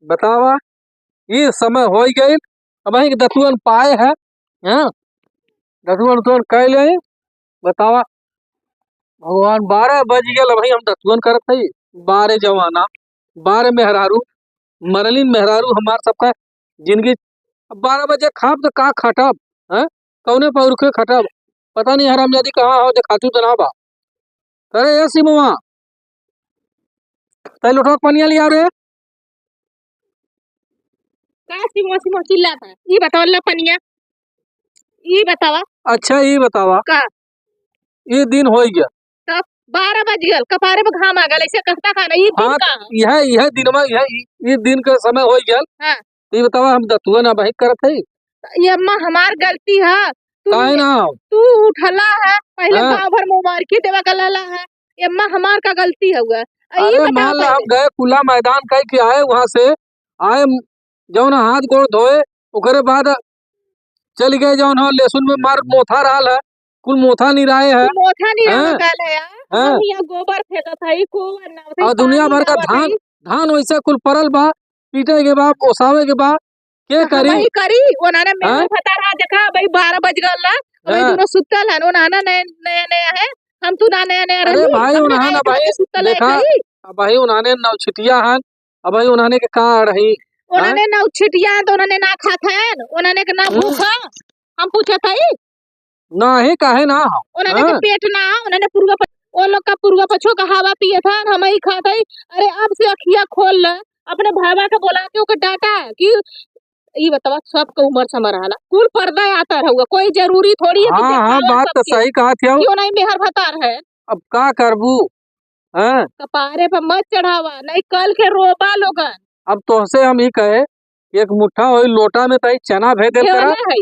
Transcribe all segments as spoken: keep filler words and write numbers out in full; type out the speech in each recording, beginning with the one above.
बतावा, ई समय होइ गइल, अबहीं के दतुअन पाए है, हैं? दतुअन उतुअन कइ लेइ, बतावा, भगवान, बारह बजि गइल, अबहीं हम दतुअन करत हई, बारह जवाना, बारह मेहरारू, मरलिन मेहरारू हमार सबका जिनगी। अब बारह बजे खाब त का खटब, हैं? कउने पौरुखे खटब? पता नहीं हरामजादी कहाँ हो, देखातू त ना बा। अरे ए सिमुआ, तै लोटवा के पनिया लिया रे। का सिमुआ सिमुआ चिल्लात है? ई बतावा ला पनिया। ई बतावा। अच्छा, ई बतावा। का? ई दिन होइ गया। तब बारह बज गल, कपारे पे घाम आ गल, ऐसे कहता का ना, ई दिन हाँ, का है? यह, यह दिनमा, यह, ई, ई दिन के समय होइ गल। हाँ। ई बतावा, हम दतुआ ना बहिक करत हई। ये अम्मा हमार गलती है, तू काहे ना? तू उठला है, पहले हाँ। गाँव भर मुबारकी देवा गलाला है, ये अम्मा हमार का गलती है हुआ। आ, ये अरे बतावा मान ला, हम पहले। गए खुला मैदान कह के आए, वहाँ से आए, जौन हाथ गोड़ धोए, ओकरे बाद चल गए, जौन हो लहसुन में मार मोथा रहल है, कुल मोथा निराए है। कुल मोथा निराए हैं? गल है यार। हैं? हम यहाँ गोबर फेंकत हई, कोवन ना होत है, और दुनिया पानी भर का ना धान, होत है। धान वैसे कुल परल बा, पीटे के बा, ओसावे के बा, के तो करी? हम ही करी, ओनाने मेहर हैं? भतार हाथ देखा, भाई बारह बज गल ना, भाई हैं? दोनों सुतल हन, ओनाने नया, नया, नया है, हम तू ना नया, नया अरे रही, भाई, अपने ओनाने आए ना भाई, सुतल है देखा, करी। अब भाई ओनाने नौछिटिया हन, अब भाई ओनाने के का रही, हैं? ओनाने नौछिटिया हन, तो ओनाने ना खात हन, ओनाने के ना हम्म। भूख है, हम पूछत हई। नाही, काहे ना हो? उन्हने के हाँ। पेट ना, उन्हने पुरुआ प-, वो लोग का पुरुआ पछो का हवा पिए था, हम ही खात हई। अरे, अब से अखिया खोल ले, अपने भावा के बोला के ओके डांटा कि ई बतावा, सबके उम्र समझ रहा, कुल पर्दा आता रहुआ, कोई जरूरी थोड़ी है कि हाँ, हाँ, देखावा बात तो सबके। सही कहत हो। क्यों नहीं मेहर भतार है? अब का करबू? हाँ। कपारे पर मत चढ़ावा, नहीं कल के रोबा लोगन। अब तोहसे हम ई कहे, एक मुट्ठा होई लोटा में तई चना भे देल केवल करा। है।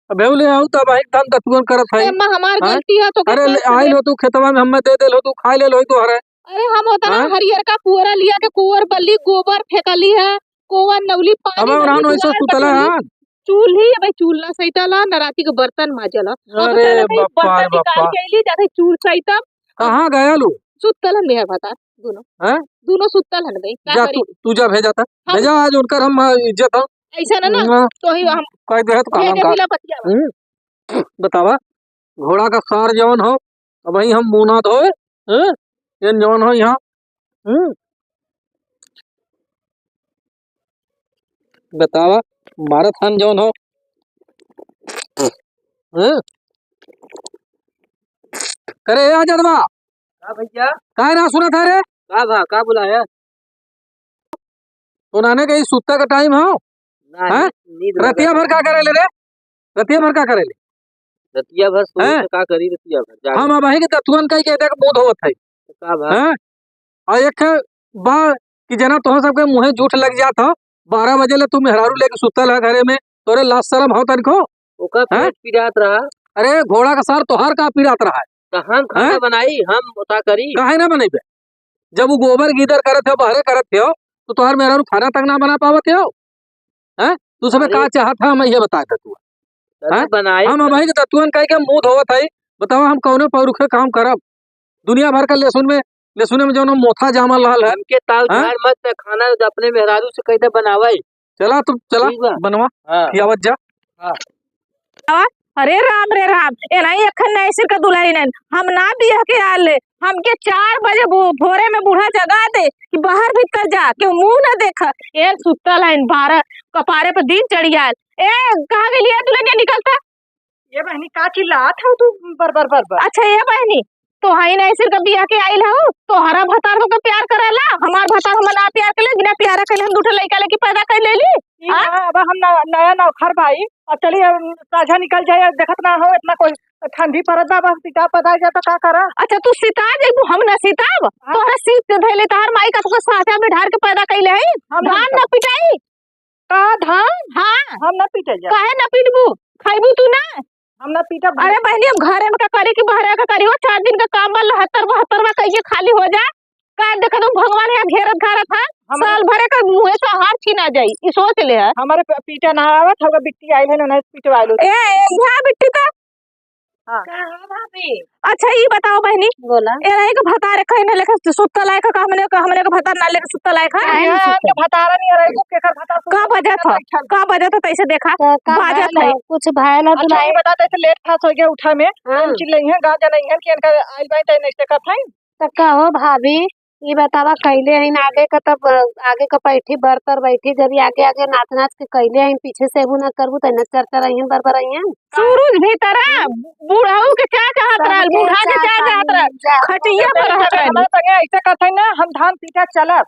अब भेवले आऊ तब एक धन दतुअन करत है। ए, अम्मा, हमार हाँ? गलती है, तो अरे, ले, आइल हो तू खेतवा में, हमें दे देल हो, तू खाए ले लो तू हरे। अरे, हम होता ना हाँ? हरियर का पुअरा लिया के कुअर बल्ली, गोबर फेंकली है, कोवन नौली, पानी अबे, नौली, उन्हान वैसे दुआर सुतला पचली। हाँ? चूल्ही, अबे, चूल्हा सैतला, न राती के बर्तन माजला। अब अरे, चला भाई, बप्पा रे, बर्तन निकाल बप्पा। के अइली, जाके चूल सैतब। कहाँ गया लू? सुतल हन मेहर भतार, दोनों। हैं? दोनों सुतल हन गई, का जा करी? तू, तू जा, भेजा था। हम भेजा, आज उनकर हम, आ, इज्जत हो। ऐसा ना, ना, ना। तो ही हम कह दे है तो काम भेजे का। दिला पतिया बा। हम्म, बतावा, घोड़ा का सार जवन हो, अबहीं हम मुँह ना धोए, हैं? ये जवन हो यहाँ, हम्म? बतावा, मारत हन जौन हो। हैं? करे, ए आजादवा। का भैया? काहे ना सुनत है रे? का भा, का बुलाया? तो नाने के ई सुत्ता का टाइम हो? ना, हैं? नींद, नींद रतिया लगा भर का करे ले रे? रतिया भर का करे ले? रतिया भर सोए हैं? तो का करी रतिया भर? जागे। हम अबहीं के दतुअन कई के देख मुँह धोवत है। तो का भा? हैं? और एक ठे बा कि जना तोहर सबके मुँहे जूठ लग जात हो, बारह बजे ले तू मेहरारू लेके सुतल है घरे में, तोरे लाज शरम हो तनिको? ओकर हैं? पेट पिरात रहा। अरे घोड़ा का सार तोहार का पिरात रहा है? तो हम खाना हैं? बनाई, हम का करी? काहे ना बनइबे? जब वो गोबर गीदर करत हो, बहरे करत हो, तो तोहार मेहरारू खाना तक ना बना पावत हो? हैं? तू सबे अरे का चाहत है, हम ये बता दे तू। अरे हैं? बनाई हम तो अबहीं के दतुअन कह के मुँह धोवत है, बताओ हम कौने पौरुखे काम करब? दुनिया भर का लहसुन में, लहसुन में जौन मोथा जामल रहल है। हमके ताव हैं? झाड़ मत, खाना अपने मेहरारू से कह दे बनावे। चला तू, चला, ठीक बा। बनवा, हाँ। खियावत जा। हाँ। अरे राम रे राम, ए नाई एखन नए सिर का दुल्हन है, हम ना बियाह के आले, हमके चार बजे भो-, भोरे में बूढ़ा जगा दे कि बाहर भीतर जा, केहू मुँह ना देखा। ए सुतल है बारह, कपारे पे दिन चढ़ी आयल। ए, कहाँ गइली है दुल्हनिया, निकलता? ये बहनी का चिल्लात हौ तू बर बर बर बर? अच्छा ये बहनी, तो हई नहीं सिर का बियाह के आइल हौ, तोहरा भतार तो के प्यार करेला, हमार भतार हम ना प्यार करेले, बिना प्यार कइले हम दूठे लइका लेके पैदा कर लेली। ई हाँ? ना, अब हम न-, नया नौखर बाई, अब चली अब साझा निकल जाए, अब देखत ना हो इतना कोई ठंडी परत बा, बस सीता पता जा तो का करा? अच्छा तू सीता जइबू, हम ना सीताब, हाँ। तोहरा सीत के धइले, तोहर माई का तोके साझा में ढार के पैदा कइले है, हम ना धान ना सीताब। पिटाई। का धान? हाँ। हम ना पीटे जा। काहे ना पीटबू? खाइबू तू ना? हम ना पीटब। अरे बहनी, हम घरे में का करी कि बहरे का करी? वो चार दिन का काम बा, लहत्तर बहत्तर बा, कहिए खाली हो जा। का देखत हूँ भगवान यहाँ घेरत घारत है, हमारे साल भरे का मुँहे से आहार छीना जाई, ई सोच ले है। हमारे प-, पीटा ना आवत, हमारे बिट्टी आइल है, उन्हें पिटवा लो। ए, ए, यहाँ बिट्टी तो हाँ। का हो भाभी? अच्छा, ई बताओ बहिनी, बोला। ए रही के भतार कहीं ना लेके सुत्ता लायक है, का हमने, का हमने के भतार ना लेके सुत्ता लायक है? काहे ना ये सुत्ता? आके भतारा नहीं रही, केकर भतार का बजत है? का बजत है, तैसे देखा? तो का बाजत भयल है। है? कुछ भयल है अच्छा, दुलाई? ये बता, तैसे लेट फास हो गया उठा में, हाँ। हम चिल्लाई हैं, गाँव जाना है कि इनका आइल बाई, तैने से कब है? तो कहो भाभी, ई बतावा, कइले हईन आगे क, तब, अ, आगे क पैठी बरतर बैठी, जब ई आगे आगे नाच नाच के कइले हईन, पीछे से एबू ना करबू, त एने चरचरइहन, बरबरइहन। सूरज भीतर है, बुढ़ऊ के का चाहत रहल, सबके बूढ़ा के का चाही, चाहत रहल, जा। खटिया पर रहत रहल। हमारे संगे ऐसे करत है ना, हम धान पीटे चलब,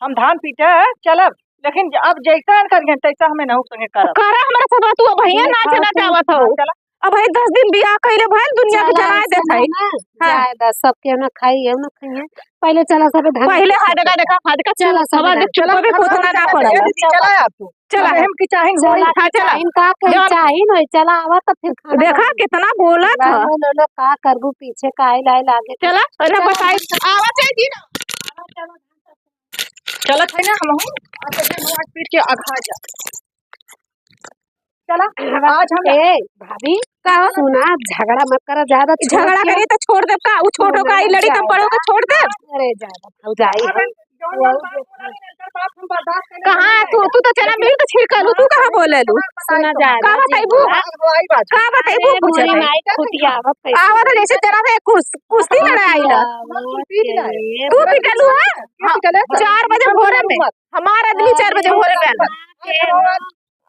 हम धान पीटे चलब, लेकिन ज-, अब जैसा करिहन तैसा हमें ना संगे करब। करा हमारे साथ, तू अब भैया ठीक नाच है, ना तू चाहत हो। चला। अब भाई दस दिन बियाह कइले भइल, दुनिया के चला, जनाए ऐसे देत है। ना, हाँ। जाए दा, सब केहू ना खाई, एहू ना खइहें। पहिले चला सबे धान पहिले हाथ का देखा, हाथ का चला सबे हवा धान। देख, चुपो भी चला, पोतना ना चला, पड़ल। चला, चला यार तू। चला। अब हम की चाहें चला, गोरी। हाँ, चला। चाहें का कही, जब चाहें नहीं, चला आवा तो फिर खाना देखा बना। कितना बोलत है। लो, लो, लो, का करबू पीछे का आइल आइल आगे। चला, अरे चला। बताई, आवा चाहे जी ना। चलत है ना हमहू, आज के दिन आज पीट के अघा जा। चला, आज हम ए, भाभी, का हो? सुना, झगड़ा मत करा, ज्यादा छोड़ झगड़ा के करी तो छोड़ देब का? उ छोटो का, ई लड़ी कम बड़ो के छोड़ देब? अरे, ज्यादा भौजाई अरे, है। जौन बात बोला नहीं, एकर बात हम बर्दाश्त कर लेंगे। कहाँ तू, तू तो चला मिल के छिड़कलू, तू कहाँ बोलेलू? सुना, ज्यादा का बताइबू? का बताइबू अरे, कुछ? मोरी माई खुटियावत कैसे आवत है जैसे तेरा से कुस-, कुस्ती लड़ाई ना। आवत है। तू पिटलू है? के पिटले? चार बजे भोरे में। हमार आदमी चार बजे भोरे में आला।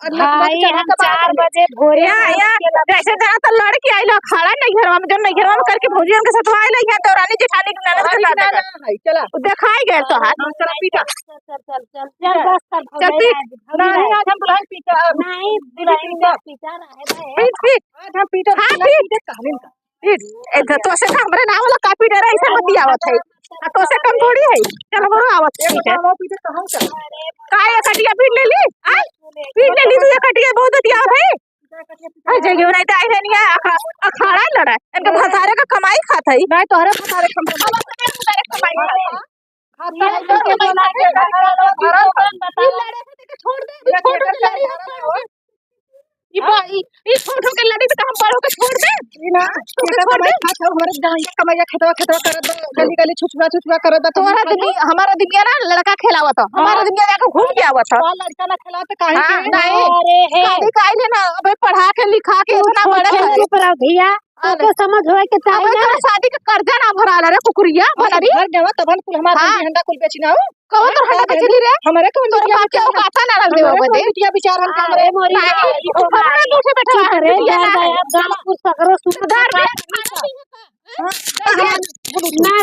अरे, भाई, हम चार बजे भोरे या, में या, उठ के लग जैसे जहाँ तो लड़ के आइल, खड़ा नहीं घरवा में, जो नहीं घरवा में करके भौजियन के साथ आइल, यहाँ तो रानी जेठानी के ननद के साथ ना, ना, ना, चला। वो देखाई गए तो हाथ। हाँ, चला, पीटा। चल, चल, चल, चल, चल, बस कर, चल, भौजाई पीट। आज, भौजाई नहीं, आज। आज हम दुल्हन पीटा, अब नहीं, दुल्हन पीटा। पीटा रहे, रहे। पीट, पीट। आज हम पीटा, हाँ, दुल्हन पीट। पीटे, कहलिन का। पीट। ए, तो, तोसे का हमरे नाम वाला का पीटे रहे, ऐसे मत आवत है। आ, तोसे कम थोड़ी है। चल, हमरो आवत है, पीटे। बताओ, पीटे कहाँ से? का ये खटिया पीट ले ली? आ? पीट ले ली तू ये खटिया, बहुत अति आवत है। आ, जाइयो, नहीं तो आई रहनी है, अखा-, अखाड़ा लड़ा। इनके भतारे का कमाई खात है। नहीं, तोहरे भतारे का कमाई। भतारे का कमाई खात है। ई लड़े के देखे छोड़ दे, ई छोड़ दे, लड़े के छोड़ दे। ई बा-, ई, ई छोट छोट के लड़ी तो हम बड़ों के छोड़ दे। ई ना, तू के छोड़ दे। खात हो, हमारे गाँव के कमैया खेतवा, खेतवा करत बा, गली, गली छुछुआ, छुछुआ करत बा, तोहरा दिनी, हमारा दिनिया ना लड़का खेलावत हो, हमारा दिनिया जाके घूम के आवत हो। लड़का ना खेलावत तो काहे हाँ, के? नहीं। अरे हे। काहे काहे ना, अबे पढ़ा के, लिखा के तू इतना छोट बड़ा छोट करे। चुप रह भैया। तोके समझ होए के चाही अबे ना। तोरा शादी के कर्जा ना भराला रे कुकुरिया, हाँ, तो भतारी। भर जावा, तबन कुल हमार हाँ। हंडा कुल बेची ना हो। कौन तोर हंडा बेची रे? हमरे कौन तोर बिटिया बाप के बिचार औकात ना रख देवा हमरे बदे। कौन बिटिया बिचार हम हाँ, हमरे अरे मोरी माई, ओ माई। हमरे मुंह से बैठा चुप रे, जा, जा, अब गाँव कुल सगरो सुन। सुधार दे। हाँ, ना,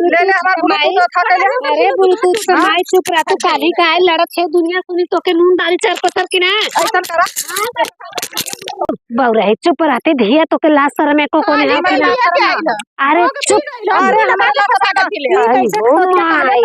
ले ले, हमार माई। Bluetooth उठा के ले। अरे, Bluetooth से हाँ। माई चुप रह, तू काली काहे लड़त है? दुनिया सुनी तोके नून दाल चार पत्थर की ना। ऐसा करा। बौरा है, चुप रहते धिया, तोके लाज शरम एको कोने है कि ना? अरे चुप। अरे हमारे लाज शरम है। आई हो माई,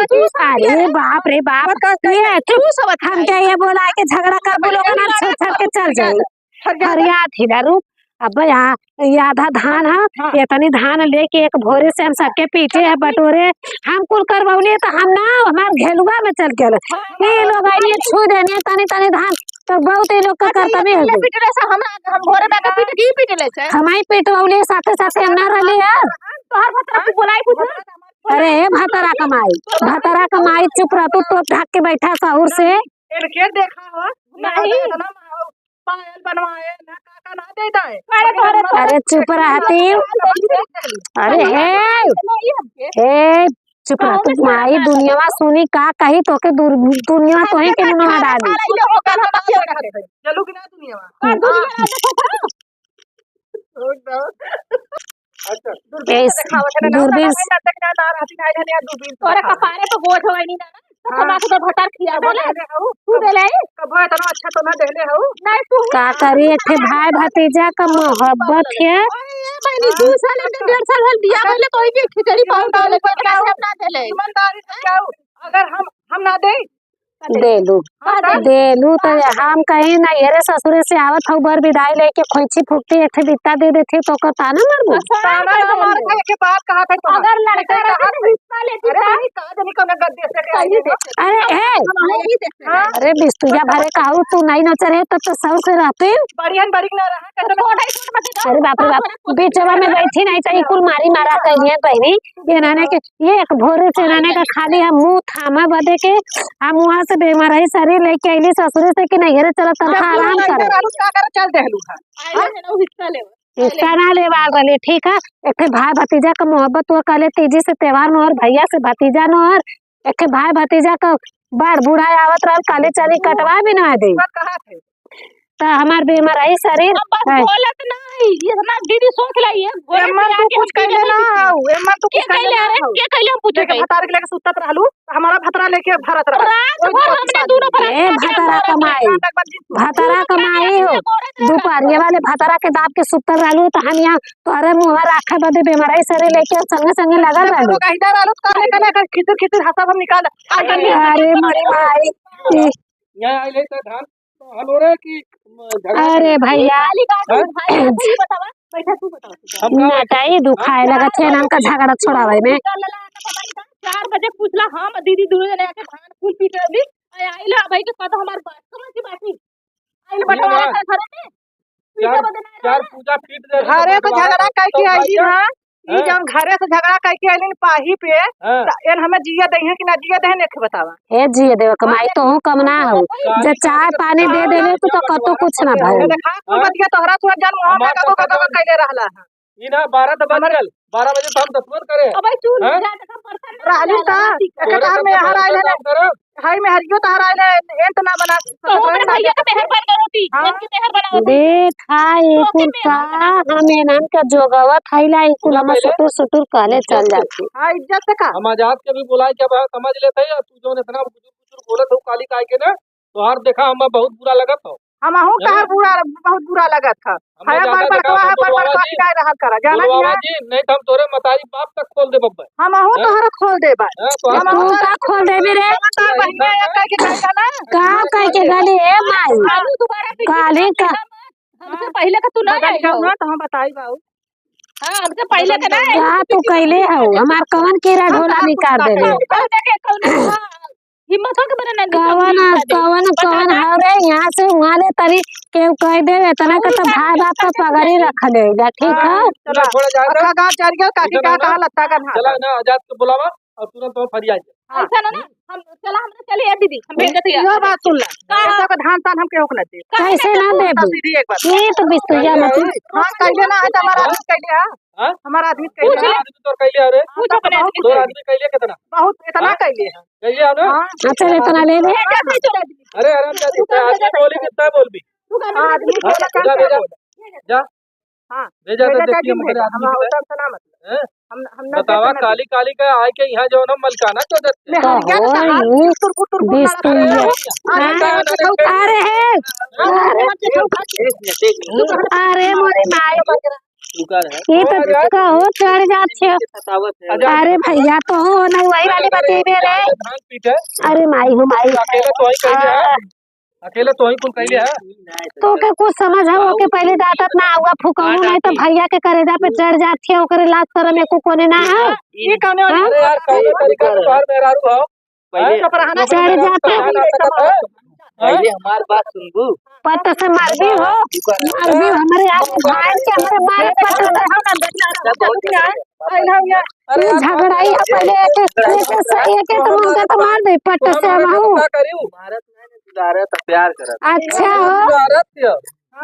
अरे बाप रे बाप, ये चुप। हम क्या ये बोला है कि झगड़ा कर बोलो ना, छेड़ छाड़ के चल जाए। फरियाद हिला रूप, अब यहाँ ये आधा धान है, हाँ। ये तनी धान लेके एक भोरे से हम सबके पीटे है, बटोरे, हम कुल करवौनी तो हम ना, हमार घेलुआ में चल गए। हाँ। ये लोग आइए छू देने तनी तनी धान, तो बहुत ये लोग का करतबे है। पिटले से हम, हम भोरे में आके पीट के ही पिटले से। हम ही पिटवौले साथे साथे हम ना रहले यार। तोहर भतरा तू बोलाई कुछ। अरे हे भतरा कमाई, भतरा कमाई चुप रह तू, तो ढक के बैठा सहूर से। इनके देखा हो, नहीं। पायल बनवाए, ना काका ना दे दाए। अरे तोरे तो अरे चुप रहती। अरे हे, हे, चुप रह तू, माई दुनियावा सुनी का कही तोके दुर-, दुनियावा तोही के मुंह में डाली। चलू कि ना दुनियावा? अच्छा, दूरबीन से इस देखावत है ना, दूरबीन ना, ना, ना, ना, ना, ना, दूरबीन से तोरे देखावत है। कपारे पे बोझ होई नहीं ना, ना, तो हाँ। कमा के तो भतार खिया हाँ, देले। देले हऊ। तू देले है? कबो इतना अच्छा तो ना देले हऊ। नहीं, तू ही का करी, एक ठे भाई भतीजा का मोहब्बत है। अरे, ये बहनी, दू साल के डेढ़ साल भर बियाह भइले, कोई भी खिचड़ी पाउंड डाले, कोई प्याज ना देले। ईमानदारी से क्या हो? अगर हम, हम ना दे, देलू, हाँ, देलू तो हम कहीं ना, ये रे ससुरे से आवत हऊ, बर विदाई लेके खोइची फुकती, एक ठे बित्ता दे देती तो ओकर ताना मारबू? ताना ना मार के एक बात कहा था, अगर लड़का रहता तो हिस्सा लेती, अरे, तानी का जानी कौन गद्दे से के आई है। अरे, हे! हाँ, यही देखते हैं। अरे, बिस्तुया भरे कहू, तू नहीं नचर है, तब तो सौ से रहते। बड़ी हन, बड़ी ना रहा, कैसे तो छोटा ही छोटा बच्चा। अरे बाप रे बाप, बीचवा में बैठी नहीं तो ई कुल मारी मारा कैलिए बहनी। ये नाने के, ये एक भोरे से नाने का खाली हम मुंह थामा बदे के, हम वहाँ से बेमरही सरी लेके अइली ससुरे से कि नैहरे चलो तनखा आराम करो। आलू का कर चल देहलू है। आइले है ना, हिस्सा लेवे। हिस्सा ना लेवा रहले, ठीक है। एक ठे भाई भतीजा का मोहब्बत हुआ कहले, तीजी से त्योहार में और भैया से भतीजा न और एक ठे भाई भतीजा का बड़ बूढ़ा आवत रहल, काली चाली कटवा भी ना दे। बात कहा थे? त हमार बेमरही सरीर अब बस है। बोलत नहीं, ये हमार दीदी सोच लाई है, बोले एमन कि तू आके कुछ हम कइले ना दीदी। हऊ, एमन तू के कुछ कइले कइले ना अरे? हऊ। के कइले हम पूछे लेके कहीं? भतार के लेके सुतत रहलू, हमारा भतरा लेके भरत रहल। रात भर हमने दोनों पर ए भतरा कमाई, भतरा कमाई हो। दोपहरिया वाले भतरा के दाब के सुतल रहलू, त हम यहाँ तोहरे मुँह राखे बदे बेमरई सरे लेके संगे संगे लगल रहलू। कहिदा रहलू, काले काले कर खिचर खिचर हंसा हम निकाल। अरे मोरी माई। यहाँ आइले त धान हलोरे की झगड़ा अरे भैया। काली का तू हैं? भाई, तू बतावा, बैठा, तू बतावा, तू बतावा। हम का नटाई दुखाए लगा थे, नाम का झगड़ा छोड़ावे में। चार बजे पूछला, हम दीदी दोनों जने आके धान फूल पीट रही, आइला भाई के कहता हमार बात, कौन सी बात है? आइल बंटवारा कर घरे में, पीछे चार, बदे नहीं चार रहा। पूजा पीट दे, घरे से बंटवारा झगड़ा कर करके सब आइली भाई ना, ई हैं? जौन घरे से झगड़ा करके आइली ना पाही पे, हैं? त एन हमें जिए दे हैं कि ना जिए दे हैं, एक बतावा। हे जिए देवे के माई, तोहू कम ना हो। जे चाय पानी दे देले, तू तो कतो कुछ ना भाई। देखा, कुल बतिया तोहरा सुन जान, मुँह में हमार कतो कतो कइले रहला है। ई ना, बारह तो बज गल, बारह बजे तो हम दतुअन करे। अबे चुप, हैं? जा, देखा, बर्तन ना रहलू का? एक तोरे कार में सब यहाँ बर्तन आइले काम ना। करे। हाय, में हरियो तार आइले, एंट ना बना तो सकत हमारे रहे। भैया के मेहर बन गई होती, हाँ। इनकी मेहर बना होती। देखा, ये तो कुल के का मेहर बना। हम एनन के जोगवत हइला, ये कुल ना हम पहले सुटुर सुटुर कहले चल जाती। हाँ, इज्जत से का? हम आजाद के भी बुलाए के अब समझ लेते हैं, तू जौन इतना बुजुर्ग बुजुर्ग बोलत हो काली काय के ना, तोहार देखा, हमें बहुत बुरा लगत हो। हमहू हैं? तोहार बुरा, बहुत बुरा लगत ह। हमें है ज्यादा बड़ देखा, बड़कवा है, बड़ बुढ़वा बड़कवा जी, की गाय रहल करा, जाना बुढ़वा कि ना? जी, नहीं तो हम तोरे मतारी बाप तक खोल देब अब्बे। हमहू हैं? तोहरा खोल देब। हैं, तोहार हमहू तू का खोल देबे रे? तोहार बहिनिया एक कह के गाय ना। का कह के गाली ए माई? हमहू दोबारा पीछे काली का हमसे पहले का तू ना बदल आई जाऊ हो। ना तो हम बताई बाऊ। हाँ, हमसे पहिले के ना। का तू कैले हऊ? हमार कवन कीड़ा ढोला निकाल देले? कौन देखे, कौन, हाँ, हिम्मत हो के मेरे नंदी कवन, कवन, कवन हरे यहाँ से वहाँ ले तरी केहू कह दे, इतना का तो भाई बाप का पगड़ी रख ले जा, ठीक है? हाँ, चला। थोड़ा जाए दे। अक्खा गाँव चढ़ गया, काकी इधर का आओ ना। कहा लत्ता का भाग। चला ना, आजाद के बुलावा और तुरंत वहाँ फरिया जा। हाँ। ऐसा ना, ना, हम, चला, हमने चली है दीदी, हम भेज देते हैं। यो बात सुन ला। का? ऐसा का धान तान हम केहू के ना दे। काहे कैसे ना ना देबू? दीदी एक बार। ये तो बिस्तुया मत। हाँ, कैले ना है तो हमारा आदमी कैले है। हाँ? हमारा आदमी कैले है। आदमी तोर कैले है रे? पूछो अपने आदमी तोर से। आदमी कैले कितना? बहुत, इतना हाँ? कैले है। कैले है ना? हाँ। अच्छा, इतना ले ले। अरे, आराम से, आदमी बोली कितना बोल भी। तू कहना हाँ, आदमी हाँ, कैले जा, कितना जा, बोल? जा। हाँ, भेजा तो भेजा देखिए, दिन हमारे भेजा, आदमी हम के होटल से ना मतलब। हैं? हम, हम ना बतावा, देते ना काली, काली का आए के यहाँ जो ना मलकाना तो देते। मैं तो हरिया तो होई, हाथ कुतुर, कुतुर, कुतुर बिस्तुइया। मारता है। हाँ? अरे, अरे, हे, अरे, अरे, मोरे माई। ये तो कहो चढ़ जात छे। अरे भैया, तो हो ना वही वाली बतेबे रे। धान पीटे। अरे माई हो माई। अकेले तो ही कह दिया। आ, अकेले तो ही कुल कैले है। तो के कुछ समझ है, ओके पहले डांटत ना हुआ, फुकहू नहीं तो भैया के करेजा पे चढ़ जात है, ओकरे लाज शरम एको कोने ना है। ये कौन है? हाँ? अरे यार, कौन तरीका के बाहर मेहरारू हो? पहले हैं? चढ़ जात है। पहले हमार बात सुनबू। पट से मारबी हो, मारबी हमरे आप भाई के हमरे मारे पट से। तू झगड़ाई है पहले एक, एक, एक, एक मुंह से तो मार दे पट से हम हूँ। मारत नहीं, दुलारत, प्यार करत। अच्छा हो। दुलारत है।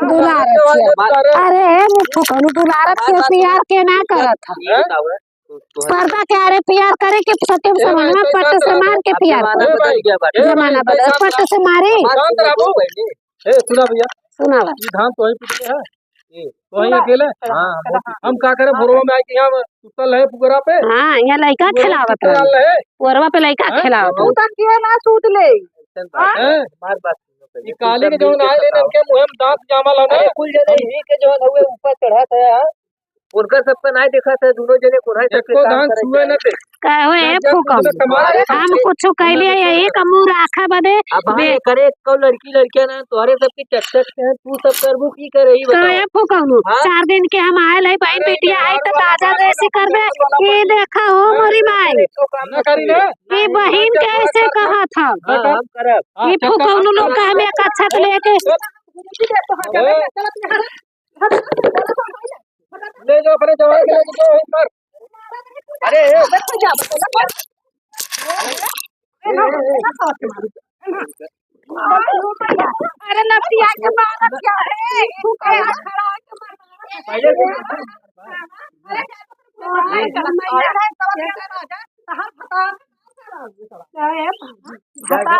दुलारत है। अरे, हे मुफ्फू कौनो दुलारत के प्यार के ना करत है। हैं? पर्दा के आड़े प्यार करे के सत्यम समझ में पट से मार के प्यार करे। जमाना बदल गया बाटे। जमाना बदल, पट से मारे। शांत रहो। ए, सुना भैया। सुनावा। ये धान तो ही पिटले है। ए, तो ही अकेले? हाँ, हम का करे, भोरवा में आके यहाँ सुतल है पुअरा पे। हाँ, यहाँ लइका खेलावत रहे। पुअरवा पे लइका खेलावत रहे। तू तक के ना सूत ले। हैं? हमार बात सुनो पहले। ये काली के जौन आए लेने के मुँह में दांत जामल है ना। अरे, कुल जने ही के जौन हुए ऊपर चढ़त है, हाँ? उनका सबका नाहीं देखत है, दुनो जने कोन्हा सबके एको काम धान करे छुए के न है। दे। कहो, ए ना, जब फूकम, तुमने कमाए हम कुछ कहले, यही कमू राखा बदे अब भाई, बे- एकरे एको लड़की लड़किया ना, तोहरे सबके चट चट के हैं, तू सब करबू की करे, ई बताओ। कहे फूकम, हाँ? चार दिन के हम आयल है, बहिन अरे बिटिया आई, यार, तो ताजा वाला ड्रेस ही करबे। वाला ई देखा हो, हाँ, मोरी माई। ना करी ना। ई बहिन कैसे कहत ह? हाँ, हम करब। हाँ, ई फूकौनू लोग का हम एक अच्छा से लेके ले जाओ, अपने जवान के लेके जाओ, वहीं पर। अरे, ए। अरे, नतिया के मारत क्या है? तू क्या खड़ा होके मार? पहले से भतार,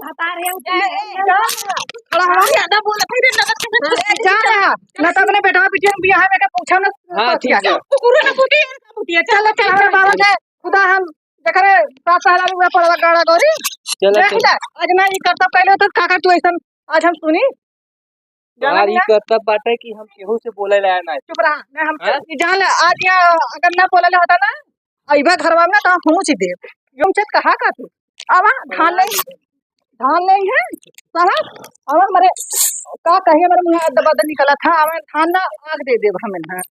भतार है, उ खड़ा हो, ज्यादा बोलत है रे, नजर के। जा रहा, ना तो अपने बेटवा बिटिया के बियाह में के पूछा ना। हाँ, ठीक है। कुकुर ना कुटी, कुटी, चल, चल, चल, हमारे बाबा के खुदा हम देखरे सात पहला भी हुआ पड़वा गाड़ा गौरी। चलो, देख चलो। ले, आज ना ई करतब कैले तो काका तू ऐसन आज हम सुनी। जाना तोहार ई ना? करतब बाटे कि हम केहू से बोले ला ना। चुप रहा, ना हम हाँ? ई जान ले, आज यहाँ अगर ना बोले होता ना, अइबा घरवा में तो हम पहुँच देब। यूं चेत कहा का तू? आवा, धान ले, धान ले है, साला, आवा, मरे, का कहिए, मेरे मुँह दबा दे निकला था, आवा, धान ना आग दे देब हमें ना।